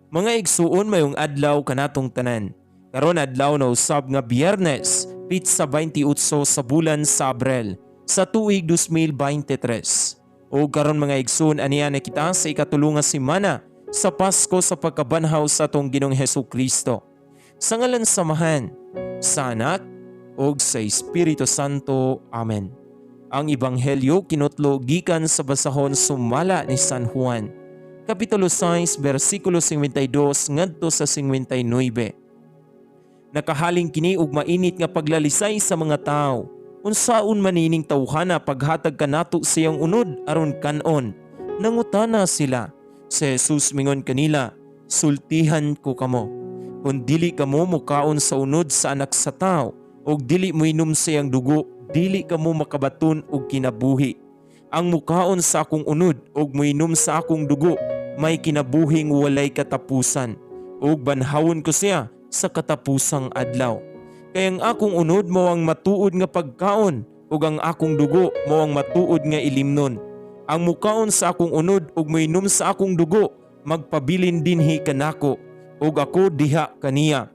Mga igsuon, mayong adlaw kanatong tanan. Karon adlaw na usab nga Biyernes, pitsa 28 sa bulan sa Abril sa tuig 2023. O karon, mga igsuon, aniya na kita sa ikatulo nga semana sa Pasko sa pagkabanhaw sa atong Ginoong Hesus Kristo. Sa ngalan sa Amahan, sa Anak, ug sa Espiritu Santo. Amen. Ang Ebanghelyo kinutlo gikan sa basahon sumala ni San Juan. Kapitulo 6, versikulo 52 ngadto sa 59. Nakahaling kini og mainit nga paglalisay sa mga tao. "Unsaon man ining tawhana paghatag kanato sa iyang unod aron kan-on?" nangutana sila. Si Jesus mingon kanila, "Sultihan ko kamo. Kung dili kamo mukaon sa unod sa Anak sa Tao ug dili moinom sa iyang dugo, dili kamo makabaton og kinabuhi. Ang mukaon sa akong unod ug moinom sa akong dugo may kinabuhing walay katapusan, ug banhawon ko siya sa katapusang adlaw. Kay ang akong unod mao ang matuod nga pagkaon ug ang akong dugo mao ang matuod nga ilimnon. Ang mukaon sa akong unod ug moinom sa akong dugo magpabilin dinhi kanako ug ako diha kaniya.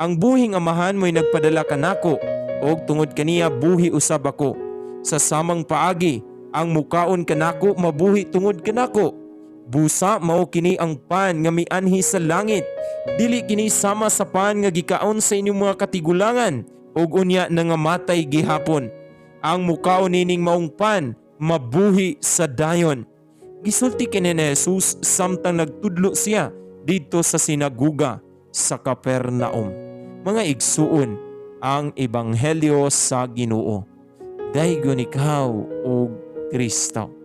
Ang buhing Amahan mo'y nagpadala kanako ug tungod kaniya buhi usab ako. Sa samang paagi, ang mukaon kanako mabuhi tungod kanako. Busa mao kini ang pan nga mianhi sa langit. Dili kini sama sa pan nga gikaon sa inyong mga katigulangan ug unya nangamatay gihapon. Ang mukaon nining maong pan mabuhi sa dayon." Gisulti kini ni Jesus samtang nagtudlo siya didto sa sinaguga sa Capernaum. Mga igsuon, ang ebanghelyo sa Ginoo. Daygon ikaw, o Kristo.